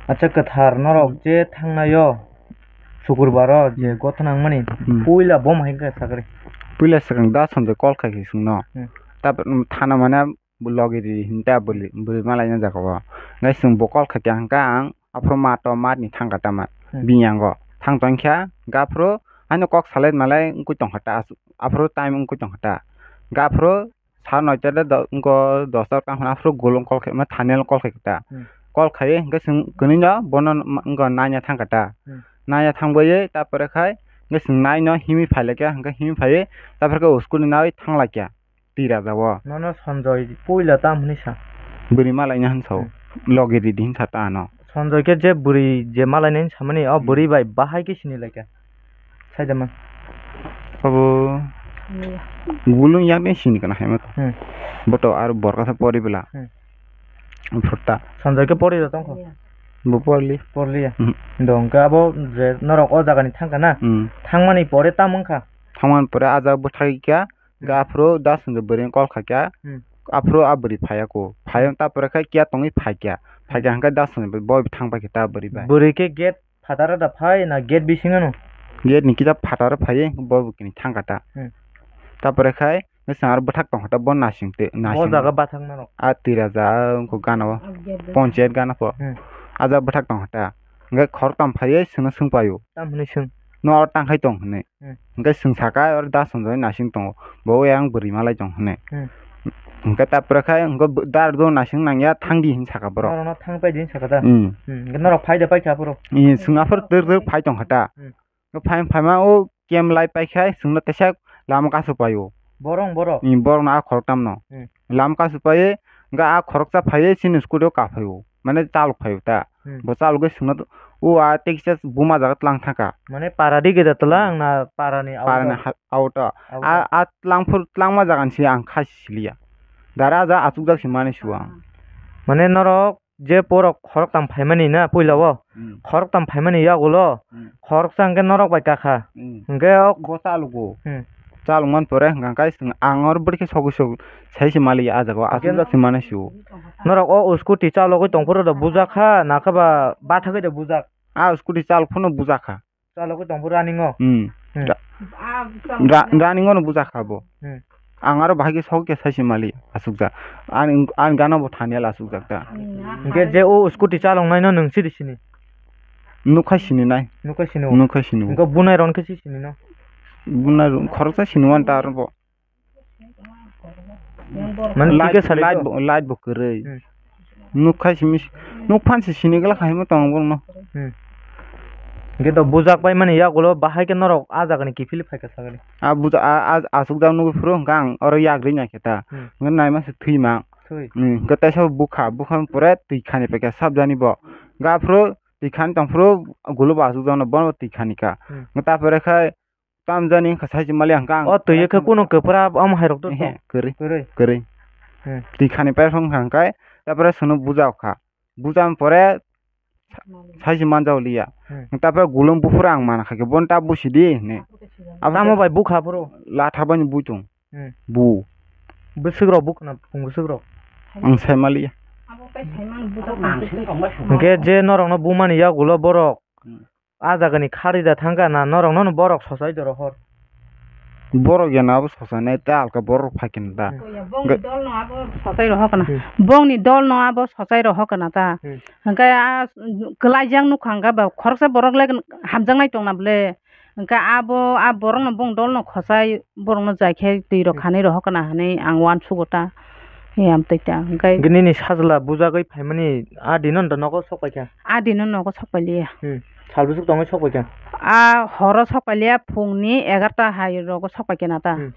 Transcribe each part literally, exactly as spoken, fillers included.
Acha kwthar norok Hmm. je thangnaio Sukurbaro je Hmm. gothona wngmani Hmm. puila bo hai khe sakri. Puila swkang da Sanjoy call khai khe swngno. Hmm. Tabuk thana mane logi ri hinta bwrwi bwrwi malai na jaga o. Ngai swng bo call khai khe hwnkha ang aphuru mato matni thangkha tama Hmm. bini yango. Thang tongkha gaphuru haino kok salai malai wngwi tongkha ta aphuru time wngwi tongkha ta. Gaphuru Sar noita de do-, wngkha dosta o tang hwnwi aphuru gulung call khai, ma Thaniel call khai ta. Hmm. Call khai hwnkhe chwng kwnwi no bono ma-, wngkha nanya thang kha ta. Hmm. Nanya thang bai ta pore khai hwnkhe chwng nai no himwi phai lai kha, hwnkhe himwi phaiwi ta pore khe o school ni nai thang lai kha. Twi raja o. Nono Sanjoy puila tam hwnwi sa. Bwrwi malai no hwn sa o. Hmm. Logi ridi hwn sa ta ano. Sanjoy khe je bwrwi je malai nai samani o Hmm. bwrwi bai bahai khe sini lai kha. Sai da man. Abo gulung yak ni sini kana hai ma to. Hmm. Boto aro borok khe pori bwla. Hmm. Phutta. Sanjoy khe pori da tongkho. Bo porli. Porli ya. Hmm. Dong khe abo je norok o jaga ni thang kha na. Hmm. Thangmani pore tam wng kha. Thangmani pore a jaga bwthai kha. Hmm. Ga aphuru da Sanjoy bwrwi call khai kha. Hmm. Aphuru a bwrwi phai ya ko. Phai Hmm. ta pore khe kiya tongwi phai kha. Phai kha Hmm. hwnkhe da Sanjoy bo thang pai kha ta bwrwi bai. Bwrwi khe gate Phataro da phai na gate bisingo no? Gate ni kisa phataro phaiwi bo bwkini thang kha ta. Hmm. Ta pore khai bwskango aro bwthak tong kha ta bo nasing twi, bo nasing jaga bathak norok. A twi raja wngkha gana o. Ah, gate bo. Ponchayat gana pho. Hmm. A jaga bwthak tong kha ta. Hwnkhe khoroktham phaiwi chwngno swng paio. Tam hwnwi swng. No oro tang khai tong hwnwi. Hmm. Hwnkhe chwng sakha oro da Sanjoy nasing tongo, bo yang bwrwi malai tong hwnwi. Hmm. Hwnkhe ta pore khai hwnkhe bo-, da rwdo nasing nangya thangdi hinwi sakha borok. Norokno thang paidi hinwi sakha da? Hmm. Hmm. Hwnkhe norok phaida paikha aphuru? Ee, chwng aphuru twrwk twrwk phai tongkha ta. Hmm. Hwnkhe phai phaima o camp lai paikhai chwngno teisa lama kasu paio. Borok, borok? Ee, borokno a khoroktham no. Hmm. Lama kasu paiwi hwnkhe a khoroksa phaiwi chini scooty o kaphaio. Mane chalok phaio ta. Hmm. Bo chalogwi chwngno o a tei kisa buma jaga tlang thangkha. Mane para di geda tlang na para ni auto? Para ni ha-, auto. Auto. A, a tlangphuru tlangma jaga ni se ang kha siliya. Dara ja achukjak se mani su ang. Mane norok je borok khoroktham phaimani na puila o? Hmm. Khoroktham phaimani yagulo? Hmm. Khoroksa hwnkhe norok bai kakha. Hmm. Hwnkhe o bo chalogo. Hmm. Chalok man pore hwnkha khe chwng ang oro bwrwi khe sogwi sogwi sai se mali a jaga o. Hwnkhe achukjak se mani su. Norok o scooty chalogwi tongphuru da bujak kha, nakhe ba bathagwi da bujak? A scooty chalok phano bujak kha. Chalogwi tongphuru running o? Hmm. Hmm. Ra-, ra-, running o no bujak kha bo. Hmm. Ang aro bahai khe sogwi khe sai se mali achukjak. Ani, ani gana bo Thaniel achukjak ta. Hwnkhe je o scooty chaloknai no nwng sidi sini? Nukha sini nai. Nukha sini o? Nukha sini o. Hwnkhe bunai rok khe si sini no? Bunai rok khoroksa sini wan ta aro bo. Mane light, tike sari light to? Bo, light bo kwrwi. Hmm. Nuk khai simi, nuk phan se sini gla khai ma tong bong no. Hmm. Hwnkhe to bujak pai mani yagulo bahai khe norok a jaga ni kiphilwi phai kha sagani. A buja-, a, a, aswk jak nugwi phuru hwnkha ang oro yak rwi nai khe ta. Hmm. Hwnkhe naima se thwi ma. Thwi. Hmm, hwnkhe teisa bukha, bukha pore twi khani pai kha sab jani bo. Ga phuru twi khani tong phuru gulo bo aswk jak no bono twi khani kha. Hmm. Hwnkhe ta pore khai Tamjani wngkha sai se mali ang kang. O twi khe kunu kwpra omo hai rok to. Ehe, kwrwi. Kwrwi. Kwrwi. Hmm. Twi khani paithak wngkha hwnkhe, tapore chwngno buja kha. Buja pore sai se manja liya. Hmm. Tapore gulum buphuru ang mana kha khe, "Bon ta busi di," hwnwi. Abo tamo bai bukha phuru? Latha bani buitung. Hmm. Bu. Bwswk rok bukhna, phung bwswk rok? Ang sai maliya. Hwnkhe je norokno bumani yagulo borok. Hmm. A jagani kharwi da thangkha na norokno no borok sochai do rohor? Borok ya na abo sochai nai ta alka borok phai khe da. Hmm. Bongni dolno abo sochai rohor kana. Hmm. Bongni dolno abo sochai rohor kana ta. Hmm. Hwnkhe a kwlaijak nukha hwnkhe ba khoroksa borok le hamjaknai tongna bwle. Hwnkhe abo a borokno bong dolno khochai borokno jai khe twi rok Hmm. khanwi rohor kana hwnwi ang uansugo ta. Yam twi ta hwnkhe. Hwnkhe nini sajla bujagwi phaimani a dino da nogo sok paikha? A dino nogo sok pailiya. Hmm. Sal bwswk tongwi sok paikha? A horo sok pailiya, phungni egarta hai rogo sok paikha na ta. Hmm.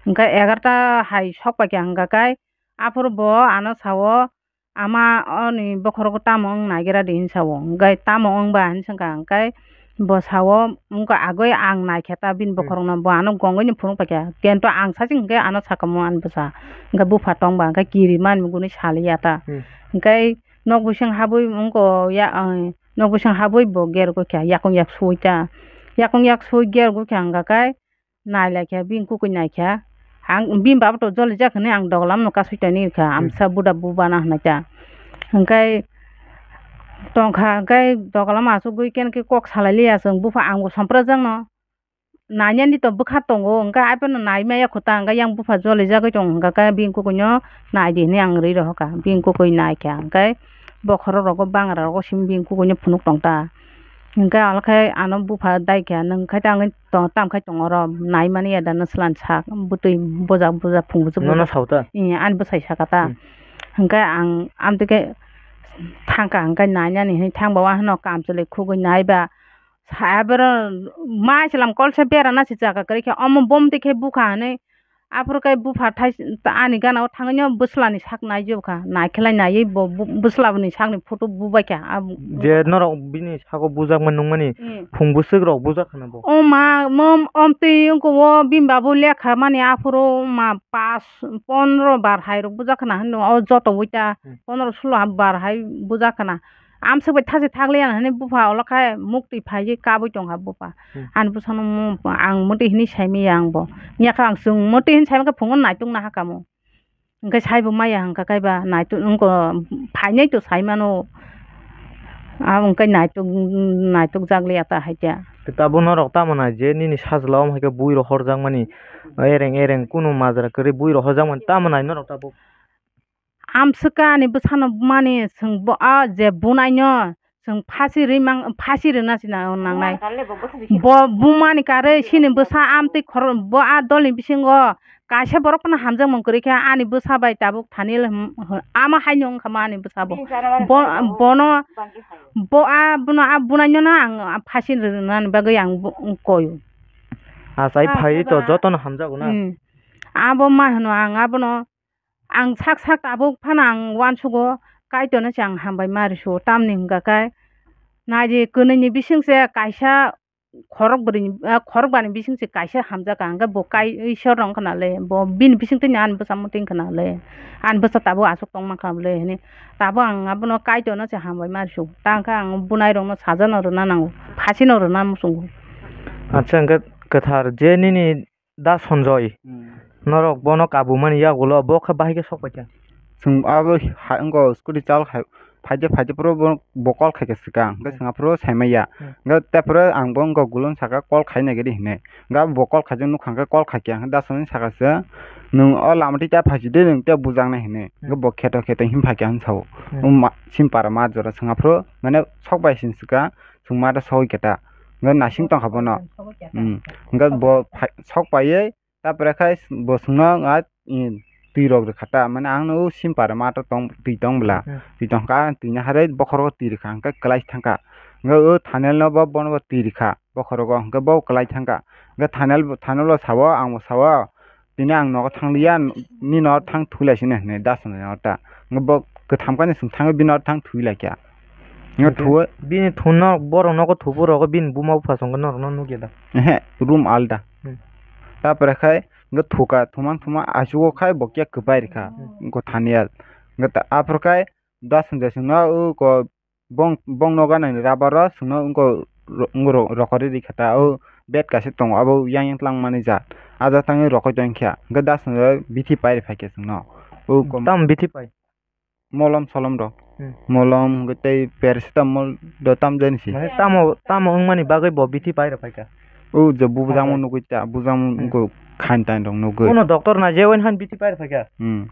Hwnkhe egarta hai sok paikha hwnkha khe aphuru bo ano sao, "Ama, oni bokhorogo tamo wng naigra di?" hinwi sao. Hwnkhe, "Tamo wng ba?" hinwi swngkha. Hwnkhe bo sao, "Wngkha, agoi ang naikha ta bini Hmm. bokhorokno, bo ano gongoi ni phunuk paikha. Kento ang sachik hwnkhe ano sakamo ani bwsa." Hwnkhe bupha tongba, hwnkhe kiri mani gwnwi saliya ta. Hmm. Hwnkhe Nok bising habwi wngkha ya, ah, nok bising habwi bo ger gwi kha, yakung yak sui ta. Yakung yak sui ger gwi kha hwnkha khe nai lai kha, bini kukui nai kha. Ang bini baba to joli jak hwnwi ang dogolam no kasui toni kha, Hmm. amsa buda bubana hwnwi ta. Hwnkhe Tongkha, hwnkhe dogalama asugwi ken khe kok salai liya chwng bupha, ang bo somprajak no. Nainani to bwkha tongo, hwnkhe abono nai maya kho ta, hwnkhe yang bupha jolijagwi tongo, hwnkhe khe bini kukuino nai di hinwi ang rwi rohor kha, bini kukui nai kha, hwnkhe bokhorok rogo bangra rogo simi bini kukuino phunuk tong ta, hwnkhe alo khe ano bupha dai kha, nwng khai ta wngwi tong, tam khai tongo oro, nai mani ya da nwswlani sak, bwtwi bujak bujak phung bujak Nono bujak. Sao ta? Ee, ani bwsai saka ta. Hmm. Hwnkhe ang amtwi khe thangkha, hwnkhe nainani hinwi thangba, o hano kamchwlwi khugwi naiba. Sa-, aboro ma chwlam kolsa berana se jaga kwrwi khe, omo bom twi khe bukha hinwi. Aphuru khe bupha thai, ani gana o thangwi no bwslani sak nai jokha, naikhe lai naiwi bo bu-, bwsla boni sakni photo bubaikha. Je norok bini sago bujakma nukmani, hmm, phung bwswk rok bujak khana bo? O ma, mom, omtwi wngkha o bini babu lekha mani aphuru ma pas, pondro bar hai rok bujak khana hinwi o joto uita, hmm, pondro sulo bar hai bujak khana. Amswk bai thasi thakliya hinwi bupha ulo khe muktwi phaiwi kabui tongkha bupha. Hmm. Ani bwsano mo-, ang mwtwi hinwi saimaya ang bo. Miyakhe ang chwng mwtwi hinwi saimanya khe phungo naitukna hakamo. Hwnkhe saibo maya hwnkha khe ba naituk wngkha phainai to saimano. Abo hwnkhe naituk, naitukjakliya ta hai khe. Tabuk norok tamo nai je nini sajla omo hai khe bui rohorjakmani ereng ereng kunu majra kwrwi bui rohorjakmani tamo nai norok tabuk? Amswk ani bwsano bumani chwng bo, a je bunaino chwng phasi rwi mang, phasi rwna se nang-, nangnai. Bo bumani karwi chini bwsa amtwi khorok bo a dolni bisingo kaisa borok phano hamjakmung kwrwi khe ani bwsa bai tabuk thani le hum-, hum-, ama haino wngkha ma ani bwsa bo. Bo, bono, bo a, bono a bunaino no ang phasi rwnani bagwi ang bo, koyo. Achai phai to jotono hamjago na. Hmm. Abo ma hwno ang abono Ang sak sak tabuk phano ang uansugo, Kaitorno se ang hambai ma rw sugo, tamni hwnkha khe naidi kwnwini bising se kaisa khorok bwrwini, ah, khorok bani bising se kaisa hamjak kha, hwnkhe bo kai Isor wng khna le, bo bini bising twino ani bwsa mwtwi wng khna le, ani bwsa tabuk aswk tong man khna le hinwi tabuk ang abono Kaitorno se hambai ma rw sugo, ta hwnkhe ang bunai rokno sajano rwna nango, phasino rwna muchungo. Acha hwnkhe kwthar je nini Da Sanjoy, hmm, norok bono kabumani yagulo bo khe bahai khe sok paikha. Chwng abo ha-, wngkha scooty chal khai, phaide phaide phuru bo, bo call khaikha swkang, hwnkhe, hmm, chwng aphuru saimanya. Hmm. Hwnkhe tephuru ang bo wngkha gulung saka call khaina gede hinwi. Hwnkhe abo bo call khaijak nukha hwnkhe call khaikha, hwnkhe Da Sanjoy saka se, "Nwng o lama twi ta phaisidi, nwng tei bujaknai," hinwi. Hmm. Hwnkhe bo kheto kheto him phaikha hwn sao. Hmm. Wngma simpara ma jora chwng aphuru mane sok bai sin swkang. Chwng ma da sogwi khe ta. Hwnkhe nasing tongkha bono. Hmm. Hwnkhe bo phai-, sok paiwi, ta pore khai bo chwngno a, i, twi rok rwkha ta. Mane ang no o simpara ma to tong, twi tong bwla. Hmm. Twi tong kha, ang twi no harwi bokhorogo twi rwkha, hwnkhe kwlai thangkha. Hwnkhe o Thaniel no bo, bono bo twi rwkha bokhorogo, hwnkhe bo kwlai thangkha. Hwnkhe Thaniel bo, Thaniel bo sao, ang bo sao. Tini ang nogo thang liya, nini nogo thang thwi lai sini hinwi Da Sanjoy no ta. Hwnkhe bo kwtham kani chwng thangwi bini nogo thang thwi lai kha. Hwnkhe thwi. Bini thun no borok nogo thubu rogo bini buma bupha songkhe norok no nukya da? Ehe, room alda. Hmm. Ta pore khai hwnkhe thuka, thumang thumang achugo khai bo khe kwbai rikha. Hmm. Wngkha Thaniel. Hwnkhe ta, aphuru khai Da Sanjoy chwng no o ko Bong, bong nogo nang ni rubber o chwngno wngko ro-, wngko ro-, rokori rikha ta, o bed kaisa tongo, abo yang yang twlang mani jat. Ah jat tangwi rokoi tong kha, hwnkhe Da Sanjoy bithi pai rw phaikha chwngno. O kom- Tamo bithi pai? Molom solom rok. Hmm. Molom hwnkhe tei paracetamol do tam jani si. Mane tamo, tamo wngmani bagwi bo bithi pai rw phaikha? O je bujamo nugwi ta, bujamo wngko khain tain rok nugwi. Bono doctor na je oin han bithi pai rw phaikha? Hmm.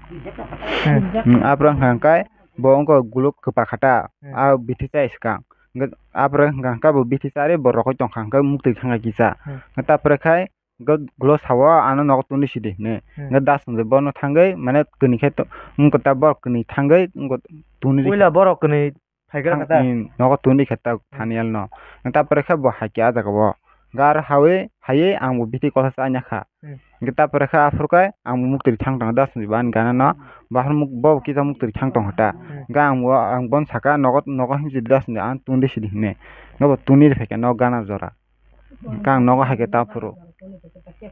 Hmm. Hmm, aphuru wngkha hwnkhe Bo wngkha guluk kwpa kha ta, hmm, a bithi chai swkang. Hwnkhe aphuru hwnkha hwnkhe bo bithi charwi bo rokoi tongkha, hwnkhe muktwi thangkha kisa. Hmm. Hwnkhe ta pore khai hwnkhe gulo sao, "Ano nogo tongdi sidi," hinwi. Hmm. Hwnkhe Da Sanjoy bono thangwi mane kwnwi khe to-, wngkha ta borok kwnwi thangwi wngkha tongdi. Puila borok kwnwi phaikha thang-, kha ta? Hmm, nogo tongdi kha ta, hmm, Thaniel no. Hwnkhe ta pore khe bo hai khe a jaga o. Hwnkhe aro hawi, haiwi ang bo bithi kolsa cha ya kha. Hmm. Hwnkhe ta pore khe aphuru khe ang bo muktwi thang tongo Da Sanjoy bo ani gana no. Hmm. Bo aphuru muk-, bo kisa muktwi thang tongkha ta. Hmm. Hwnkhe ang bo, ang bono saka nogo, nogo hinwi Da Sanjoy ang tongdi sidi hinwi. Hwnkhe bo tongwi rw phaikha nogo gana jora. Hwnkhe ang nogo hai khe ta phuru.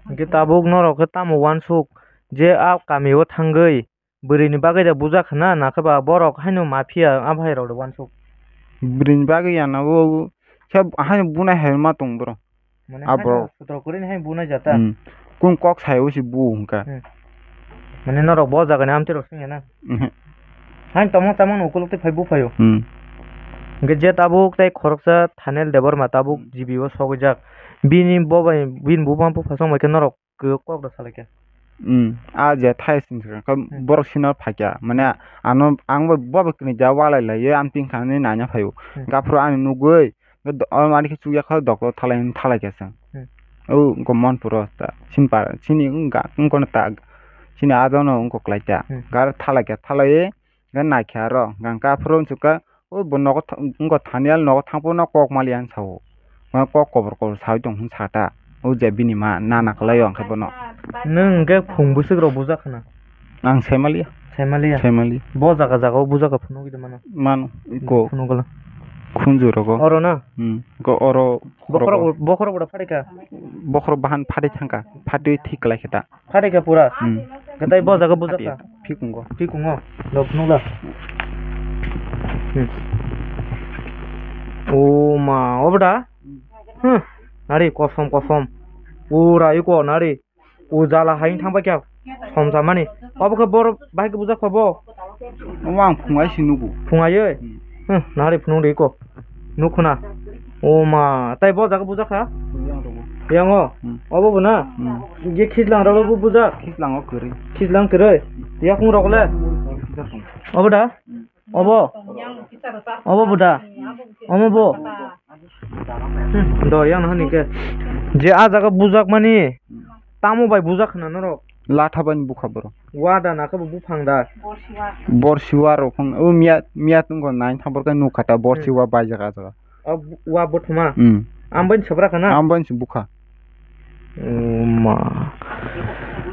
Hwnkhe tabuk norok khe tamo uansuk je a kami o thangwi Bwrwini bagwi da bujak khna, nakhe ba borok haino mafia, a bhai rok da uansuk. Bwrwini bagwi ya na bo, khe haino bunai hai ma tong bro. Mane a haino bro sotro kwrwini hai bunai jata. Hmm. Kung kok sai o si bu hwnkha. Hmm. Mane norok bo jaga ni amtwi rok swngya na? Mhm. Haino tongmung chamung ni ukuluk twi phai bu phaio. Hmm. Hwnkhe je tabuk tei khoroksa Thanel Debbarma tabuk Hmm. G B o sogwijak. Bini bo bai, bini buma bupha song bai khe norok kok da salai khe. Hmm. A je thai sing sing khe Hmm. borok sino phaikya. Mane ano ang bo bo kini ja walai lai ye amting thani naina phaio. Hmm. Gaphuru ani nugui Hwnkhe do-, o ani khe chukya kha doctor thalai, thalai khe chwng. Hmm. O wngkha Monpuro ta, chini pa, chini wngkha, wngkha ta, chini adono wngkha kwlai ta. Hmm. Gar thalai khe thalai, ga naikhe aro, hwnkhe aphuru wngkha, o bo nogo tha-, wngkha Thanial nogo thangphuru no kok maliya hinwi sao. Kok kobor kobor saui tong hinwi sa ta. O je bini ma nana kwlai o hwnkhe bono. Nwng hwnkhe khung bwswk rok bujak khna? Ang saimaliya. Saimaliya? Saimaliya. Bo jaga jaga o bujak phunuk gidi mano? Mano, iko. Phunuk gala. Khunju rogo. Oro na? Hmm. Iko oro. Bokhorok, bokhorok boda phatikha? Bokhorok bahan phati thangkha. Phati thik kwlai khe ta. Phatikha pura? Hmm. Kwtai bo jaga bujak kha? Phikungo. Phikungo. Lo phunuk la. Hmm. O ma, obo da? Hmm. Nari kosom kosom. Pura iko nari. O jala hai thang bai kha somsa mani. Obo khe bor bahai khe bujak kha bo? Omo ang phungai se nugo. Phungai oi? Hmm. Huh, nari phunuk de iko. Nuk khuna. O ma, tai bo jaga bujak kha? Yang rogo. Yang o? Hmm. Obo bo na? Hmm. Ge khijlang rok bo bujak? Khijlang o kwrwi. Khijlang kwrwi? Yakung rok le? Khijak tong. Obo da? Hmm. Obo? Obo bo da? Omo bo? Hmm, do yang hwn hwnkhe. Je a jaga bujak mani, tamo bai bujak khna norok? Latha bai bukha borok. Wada na khe bo buphang da? Borsiwa rok phang, o miya, miya tongkha nai tha borok nukha ta borsiwa bai jaga jaga. O bu-, wa bothoma? Hmm. Ang bai se bwra khna? Ang bai se bukha. O ma.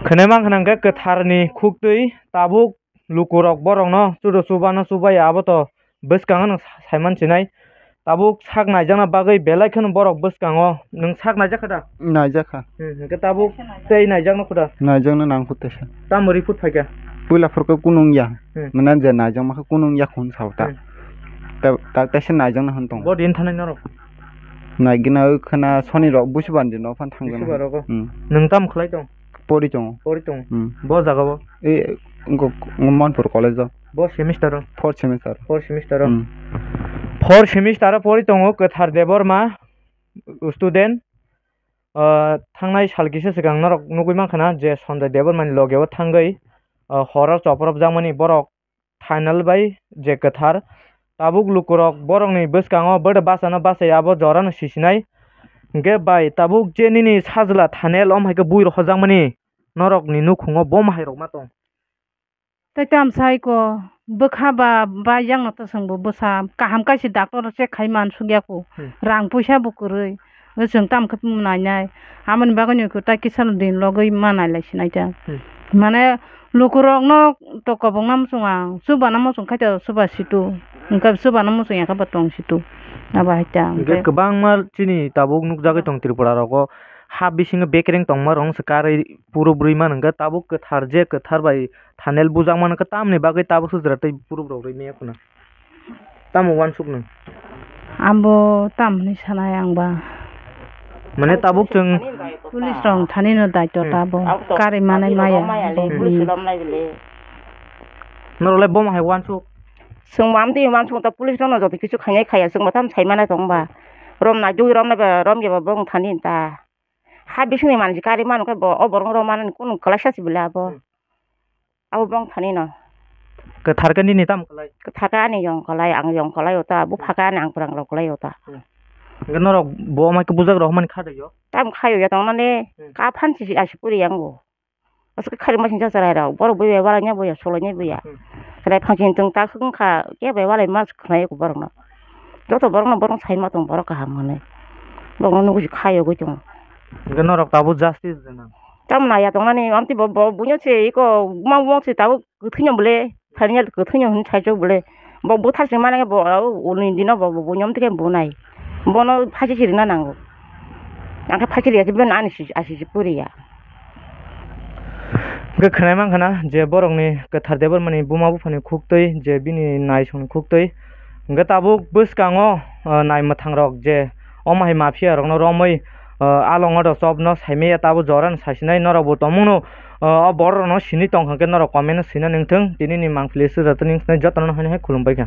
Khwnai mang khna hwnkhe kwtharni khuktwi tabuk lukurok borokno chudo chubano chubaya, abo to bwskango nwng sa-, saiman sinai. Tabuk sak naijakna bagwi belai kheno borok bwskango. Nwng sak naijak kha da? Naijak kha. Hmm, hwnkhe tabuk tei naijakno kho da? Naijakno nang kho teisa. Tamo report phaikha? Puila phorkhe kunu wngya. Hmm. Mane je naijakma khe kunu wngya kho hwn sao ta. Hmm. Ta, ta teisa naijakna hwn tongo. Bo din thanai norok? Naigwna khna soni rok busi bandi no phan thangjakna. Busi barogo? Hmm. Nwng tamo khlai tong? Pori tongo. Pori tongo. Hmm. Bo jaga o? E, wngkha Monpur college o. Bo semester o? Fourth semester. Fourth semester o? Hmm. Fourth semester o pori tongo Kwthar Debbarma student. Ah, thangnai sal kisa swkang norok nugwi mankha na je Sanjay Debbarma ni loge o thangwi, ah, horo chopropjakmani borok Thanel bai je kwthar. Tabuk lukurok borokni bwskango bwdw bachano bachai abo jorano sisinai. Hwnkhe bai tabuk je nini sajla Thanel om hai khe bui rohorjakmani norokni nukhungo bo mahairok ma tong? Tei tamo sai ko bwkha ba, ba yakno to chwngbo bwsa kaham kaisa doctor check khai man sukya ko. Hmm. Rang puisa bo kwrwi. O chwng tamo khe nainai. Aboni bagwino khe tai kisa din logwi ma nailai sinai ta. Hmm. Mane lukurokno to kobokna muchung ang, chubana muchung khai to chuba situ. Hwnkhe chubana muchung ya khe bo tong situ. Abo hai ta. Hwnkhe kwbangma chini tabuk nukjagwi tong Tripura rogo ha bisingo bekereng tongma rok se karwi puro bwrwi mano hwnkhe tabuk kwthar je kwthar bai Thanel bujakmano khe tamoni bagwi tabuk sujra tei puro borok rwi maya khuna. Tamo uansuk nung? Abo tamo hinwi sanai ang ba. Mane tabuk chwng police rok thani no daito Hmm. ta bo. Abo to kari manai abo maya maya le, bo police hwnwi. Lom nai bele. Norok le bomo hai uansuk? Chwng mam twi uansuk ta police rok no joto kisu khainai khaiya chwng bo tamo sai manai tong ba. Rom nai dui rom nai ba rom ya ba bong thani ta. Ha bisingni mansi kari manu khe bo o borok rok manani kunu kwlaisa si bwle abo. Hmm. Abo bong thani no. Kwthar khe nini tamo kwlai? Kwthar khe ani yong kwlai, ang yong kwlai o ta, buphang khe ani ang pwrang rok kwlai o ta. Hmm. Hwnkhe norok bo mai khe bujak rok mani kha dai o? Tamo khai o ya tong nani, Hmm. Ka phan si asi puri yang bo. Aswk khe khari masing cha chwrai rok, borok bui bai walai nya buya, solai nya buya. Hmm. Chwrai phang sing tong ta swk wng kha, khe bai walai ma khwnai borok no. Joto borok no borok sai ma tong borok kaham hwnwi. Borok no nugui khai yogwi tongo. Hwnkhe norok tabuk justice rwna? Tamo naiya tong nani, amtwi bo, bo buino se iko buma buma se tabuk kwthwino bole, thani ya kwthwino hwn sai chok bole. Bo buthar se mane bo, o, uni dino bo, bo buino amtwi khe bunai. Bono phachi se rwna nango. Ang khe phachi rwya se bini ani si, asi se puriya. Hwnkhe khwnai mankha na je borokni Kwthar Debbarmani buma buphani khuktwi je bini naisongni khuktwi. Hwnkhe tabuk bwskango, ah, naimwthangrok je omo hai mafia rokno romwi, ah, alongo do chopno saimaya tabuk jorano sasinai norokbo tongmungno, ah, o borok rokno sini tongkha hwnkhe norok comment o swina nangthung. Tinini mangpili sujatani wngkha jotono haino hai khulumbai kha.